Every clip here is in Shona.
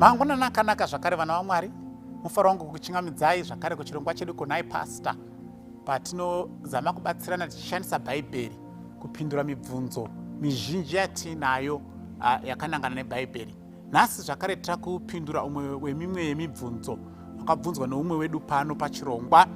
Mangwanani akanaka zvakare, vana vaMwari. Mufaro wangu kukuchingamidzai zvakare kuchirongwa chedu Kunai Pastor, patinozama kubatsirana tichishandisa Bhaibheri kupindura mibvunzo mizhinji yatiinayo yakanangana neBhaibheri. Nhasi zvakare tira kupindura umwe wemimwe yemibvunzo wakabvunzwa neumwe wedu pano pachirongwa.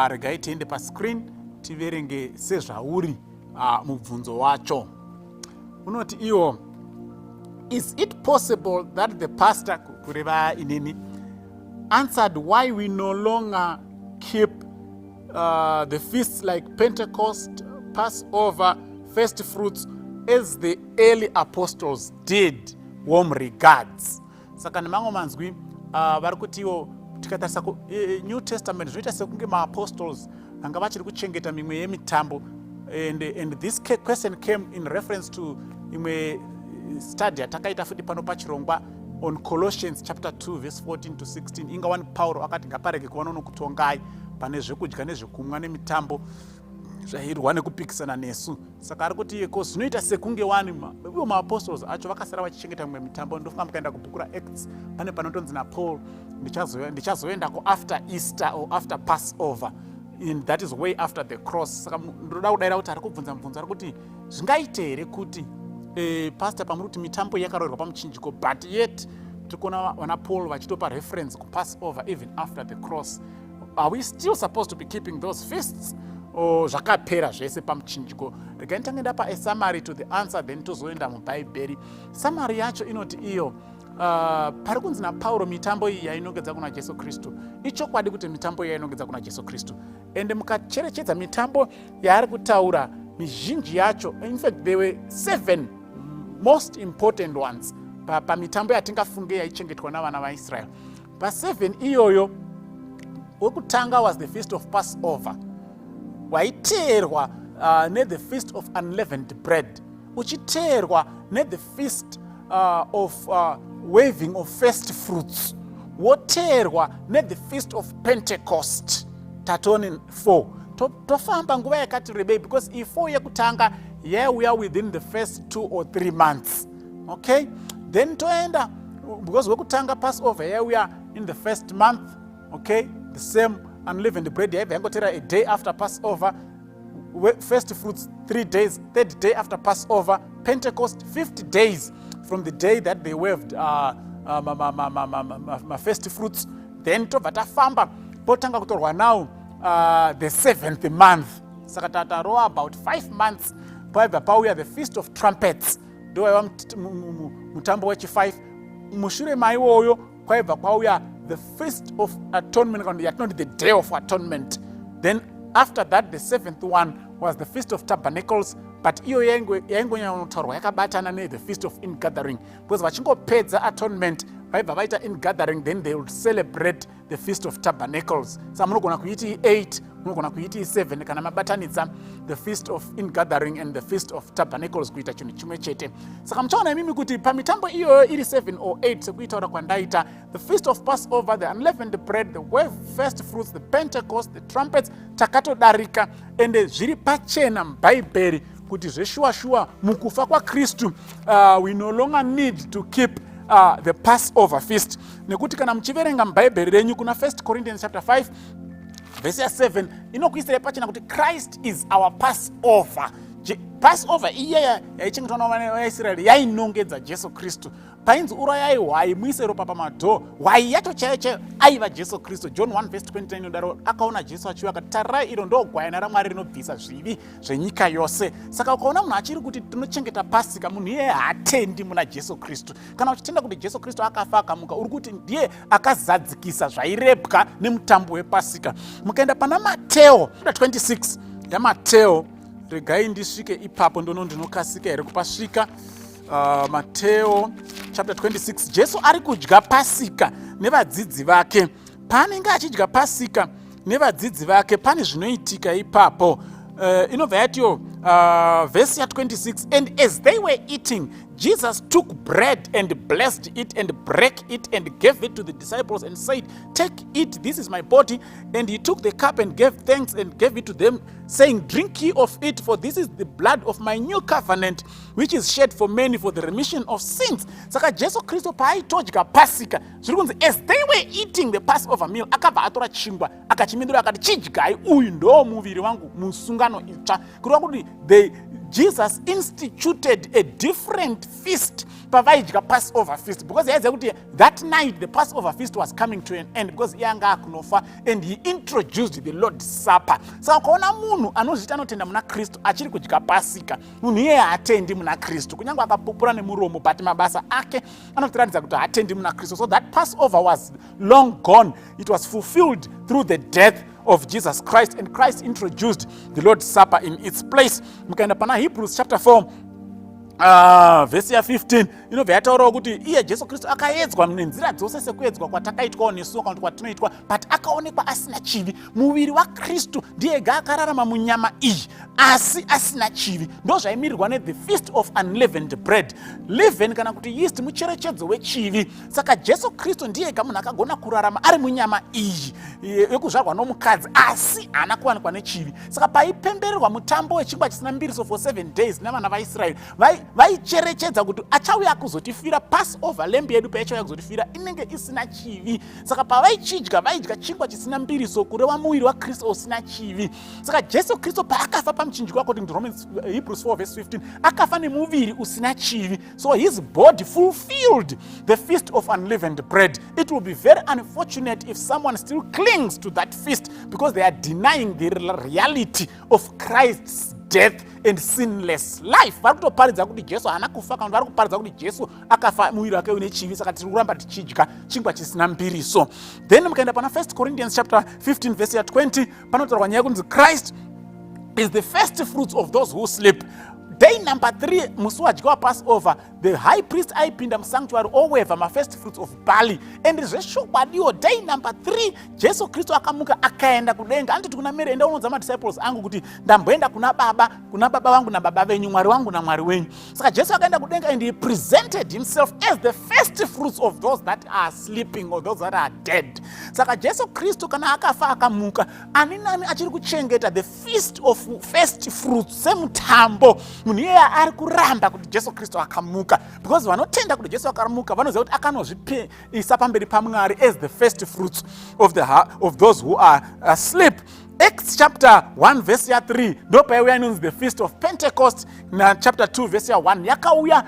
Regai tiende pascreen tiverenge sezvauri mubvunzo wacho. Unoti iwo, "Is it possible that the pastor," kureva inini, "answered why we no longer keep the feasts like Pentecost, Passover, first fruits as the early apostles did? Warm regards." Saka nemamwe manzwi, vari kutiwo tikatarisa kuNew Testament, zvinoita sekunge maapostles vanga vachiri kuchengeta mimwe yemitambo. And this question came in reference to imwe study yatakaita futi pano pachirongwa on Colossians chapter 2 verse 14 to 16. Inga wani Pauro akati ngaparege kuva nokutongai pane zvekudya nezvekumwa nemitambo zvairwa nekupikisana nesu. Saka ari kuti ko zvinoita sekunge wani ivo maapostles acho vakasara vachichengeta mimwe mitambo. Ndofunga mukaenda kubhuku raActs, pane panotonzi naPaul, "Ndichazoendako after Easter or after Passover," and that is way after the cross. Saka ndoda kudayira kuti ari kubvunza mubvunzo ari kuti zvingaite here kuti pastor, pamuri kuti mitambo yakaroverwa pamuchinjiko, but yet tiri kuona vana Paul vachitopa reference kuPassover even after the cross. Are we still supposed to be keeping those feasts or zvakapera zvese pamuchinjiko? Regai nditange ndapa a summary to the answer, then tozoenda mubhaibheri. Summary yacho inoti iyo, pari kunzi naPauro mitambo iyi yainongedza kuna Jesu Kristu. Ichokwadi kuti mitambo iyi yainongedza kuna Jesu Kristu. Ende mukacherechedza mitambo yaari kutaura, mizhinji yacho, in fact there were seven most important ones pamitambo yatingafunge yaichengetwa navana vaIsraeri. Pa7 iyoyo, wekutanga was the feast of Passover, waiteerwa nethe feast of unleavened bread, uchiteerwa nethe feast of waving of first fruits, woteerwa nethe feast of Pentecost. Tatone 4. Tofamba nguva yakati rebei, because i4 yekutanga yaiuya within the first 2 or 3 months, okay? Then toenda, because wekutanga Passover yaiuya in the first month, okay? The same unleavened bread yaibva yangotera a day after Passover, first fruits 3 days, third day after Passover, Pentecost 50 days from the day that they waved ma first fruits. Then tobva tafamba, potanga kutorwa now the seventh month. Saka tatarova about 5 months, paibva pauya the Feast of Trumpets, ndowaiva mutambo wechi5. Mushure maiwoyo kwaibva kwauya the Feast of Atonement, kana yatinoti the Day of Atonement. Then after that, the seventh one was the Feast of Tabernacles, but iyo yaingonyanya yakabatana nethe Feast of Ingathering, because vachingopedza Atonement vaibva vaita Ingathering, then they would celebrate the Feast of Tabernacles. Saka munogona kuiti 8, munogona kuiti 7 kana mabatanidza the Feast of Ingathering and the Feast of Tabernacles kuita chinhu chimwe chete. Saka muchaona imimi kuti pamitambo iyoyo iri 7 or 8, sekuitaura kwandaita, the feast of Passover, the unleavened bread, the wave first fruits, the Pentecost, the Trumpets, takatodarika. Ende zviri pachena mubhaibheri kuti zveshuwa shuwa mukufa kwaKristu, we no longer need to keep the Passover feast, nekuti kana muchiverenga mubhaibheri renyu kuna 1 Corinthians chapter 5 vhesi ya7, inokuisirai pachena kuti Christ is our Passover. Passover iyaya yaichengetwa navaIsraeri yainongedza Jesu Kristu. Painzi urayai hwai, muise ropa pamadhoo, hwai yacho chaiyo chaiyo aiva Jesu Kristu. John 1 vhesi 29 inodaro, akaona Jesu achiuya akati, "Tarirai, iro ndo gwayana raMwari rinobvisa zvivi zvenyika yose." Saka ukaona munhu achiri kuti tinochengeta Pasika, munhu iyeye haatendi muna Jesu Kristu. Kana uchitenda kuti Jesu Kristu akafa akamuka, uri kuti ndiye akazadzikisa zvairebwa nemutambo wePasika. Mukaenda pana Mateo 26 yaMateo, regai ndisvike ipapo, ndono ndinokasika here kupasvika. Mateo chapter 26, Jesu ari kudya Pasika nevadzidzi vake. Paanenge achidya Pasika nevadzidzi vake, pane zvinoitika ipapo. Inobva yatiyo, vhesi ya26, "And as they were eating, Jesus took bread and blessed it and brake it and gave it to the disciples and said, "Take it, this is my body." And he took the cup and gave thanks and gave it to them, saying, "Drink ye of it, for this is the blood of my new covenant, which is shed for many for the remission of sins." Saka Jesu Kristu paaitodya Pasika, zviri kunzi as they were eating the Passover meal, akabva atora chingwa, akachimedura, akati, "Chidyai, uyu ndo muviri wangu musungano itsva." Kureva kuti Jesus instituted a different feast pavaidya Passover feast, because yaiziva kuti that night the Passover feast was coming to an end, because iye anga akunofa, and he introduced the Lord's Supper. Saka ukaona munhu anozviti anotenda muna Kristu achiri kudya Pasika, munhu iyeye haatendi muna Kristu. Kunyange akapupura nemuromo, but mabasa ake anotiratidza kuti haatendi muna Kristu. So that Passover was long gone. It was fulfilled through the death of Jesus Christ, and Christ introduced the Lord's Supper in its place. Mukaenda pana Hebrews chapter 4, vhesi ya15 inobva yataurawo kuti iye Jesu Kristu akaedzwa nenzira dzose sekuedzwa kwatakaitwawo nesuwo kana kuti kwatinoitwa, but akaonekwa asina chivi. Muviri waKristu ndiye ega akararama munyama iyi asi asina chivi. Ndo zvaimirirwa nethe Feast of Unleavened Bread. Leaven kana kuti yeast mucherechedzo wechivi. Saka Jesu Kristu ndiye ega munhu akagona kurarama ari munyama iyi yekuzvarwa nomukadzi asi haana kuwanikwa nechivi. Saka paipembererwa mutambo wechingwa chisina mbiriso for 7 days navana vaIsraeri, vaicherechedza kuti achauya kuzotifira. Passover lamb yedu paichauya kuzotifira, inenge isina chivi. Saka pavaichidya, vaidya chingwa chisina mbiriso, kureva muviri waKristu usina chivi. Saka Jesu Kristu paakafa pamuchinjikwa, according to Romans, Hebrews 4 verse 15, akafa nemuviri usina chivi. So his body fulfilled the Feast of Unleavened Bread. It will be very unfortunate if someone still clings to that feast, because they are denying the reality of Christ's death and sinless life. Vari kutoparidza kuti Jesu haana kufa, kana vari kuparidza kuti Jesu akafa muviri wake une chivi, saka tiri kuramba tichidya chingwa chisina mbiriso. Then mukaenda pana 1 Corinthians chapter 15 verse ya20, panotaurwa nyaya yekunzi Christ is the first fruits of those who sleep. Day number 3, musi wadyiwa Passover, the high priest aipinda musanctuary oweva mafirst fruits of barley. And zvechokwadiwo, day number 3 Jesu Kristu akamuka akaenda kudenga. Anditi kuna Mary, "Enda unoudza madisciples angu kuti ndamboenda kuna Baba, kuna Baba vangu nababa venyu, Mwari wangu naMwari wenyu." Saka Jesu akaenda kudenga and he presented himself as the first fruits of those that are sleeping or those that are dead. Saka Jesu Kristu kana akafa akamuka, ani nani achiri kuchengeta the Feast of First Fruits semutambo, munhu iyeye ari kuramba kuti Jesu Kristu akamuka, because vanotenda kuti Jesu akamuka vanoziva kuti akanozviisa pamberi paMwari as the first fruits of those who are asleep. Acts chapter 1 verse ya3 ndo paiuya inonzi the Feast of Pentecost, nachapter 2 verse ya1 yakauya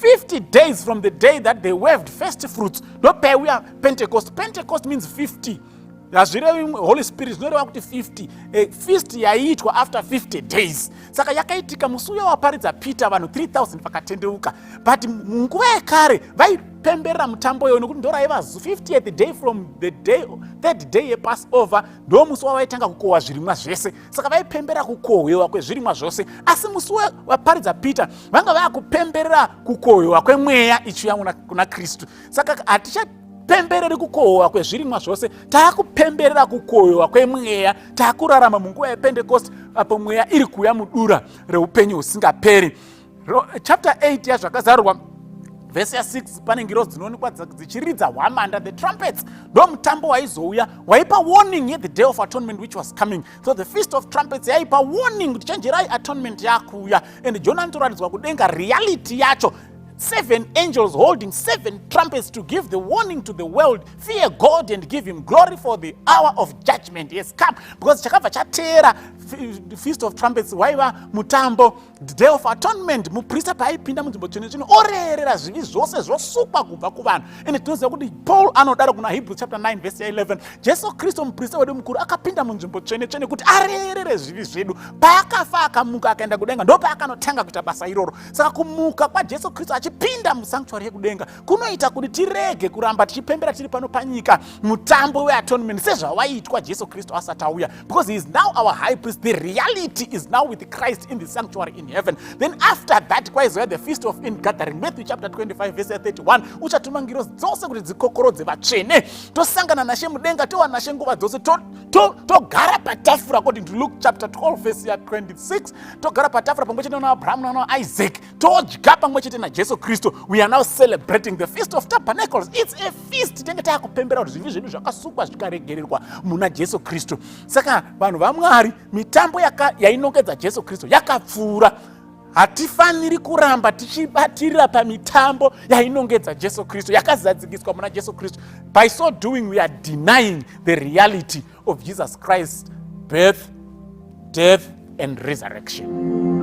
50 days from the day that they waved first fruits. Ndo paiuya Pentecost. Pentecost means 50. Hazvirevi Holy Spirit, zvinoreva kuti 50. Feast yaiitwa after 50 days. Saka yakaitika musi uya waparidza Peter, vanhu 3000 vakatendeuka. But munguva yekare vaipemberera mutambo iyoyo nekuti ndo raiva 50th day from the day, third day yePassover. Ndo musi wavaitanga kukohwa zvirimwa zvese, saka vaipemberera kukohwewa kwezvirimwa zvose. Asi musi waparidza Peter, vanga vaakupemberera kukohwewa kwemweya ichiuya kuna Kristu. Saka hatichapembereri kukohwewa kwezvirimwa zvose, taakupemberera kukohwewa kwemweya. Taakurarama munguva yePentecost, apo mweya iri kuuya mudura reupenyu husingaperi. Chapter 8 yaZvakazarurwa, vhesi ya6, pane ngirozi dzinoonekwa dzichiridza hwamanda, the trumpets. Ndo mutambo waizouya waipa warning yethe Day of Atonement which was coming. So the Feast of Trumpets yaipa warning kuti chenjerai, atonement yakuuya. And John anotoratidzwa kudenga reality yacho, seven angels holding seven trumpets to give the warning to the world, "Fear God and give him glory, for the hour of judgment has come." Because chakabva chateera Feast of Trumpets waiva mutambo, the Day of Atonement. Muprista paaipinda munzvimbo tsvene tsvene, orerera zvivi zvose zvosukwa kubva kuvanhu. Ende tinoziva kuti Paul anodaro kuna Hebrews chapter 9 verse 11, Jesu Kristu muprista wedu mukuru akapinda munzvimbo tsvene tsvene kuti arerere zvivi zvedu. Paakafa akamuka akaenda kudenga, ndo paakanotanga kuita basa iroro. Saka kumuka kwaJesu Kristu achipinda musanctuary yekudenga kunoita kuti tirege kuramba tichipembera tiri pano panyika mutambo weatonement sezvawaiitwa Jesu Kristu asati auya, because he is now our high priest. The reality is now with Christ in the sanctuary in heaven. Then after that kwaizouya the Feast of Ingathering, Matthew chapter 25 verse 31, "Uchatuma ngirozi dzose kuti dzikokorodze vatsvene." Tosangana nashe mudenga, towana nashe nguva dzose, togara patafura, according to Luke chapter 12 verse ya26. Togara patafura pamwe chete naAbrahamu nanaIsaac, todya pamwe chete naJesu. Jesu Kristu, we are now celebrating the Feast of Tabernacles. It's a feast. Tenge taakupembera kuti zvivi zvedu zvakasukwa zvikaregererwa muna Jesu Kristu. Saka vanhu vaMwari, mitambo yainongedza Jesu Kristu yakapfuura. Hatifaniri kuramba tichibatirira pamitambo yainongedza Jesu Kristu, yakazadzikiswa muna Jesu Kristu. By so doing, we are denying the reality of Jesus Christ's birth, death and resurrection.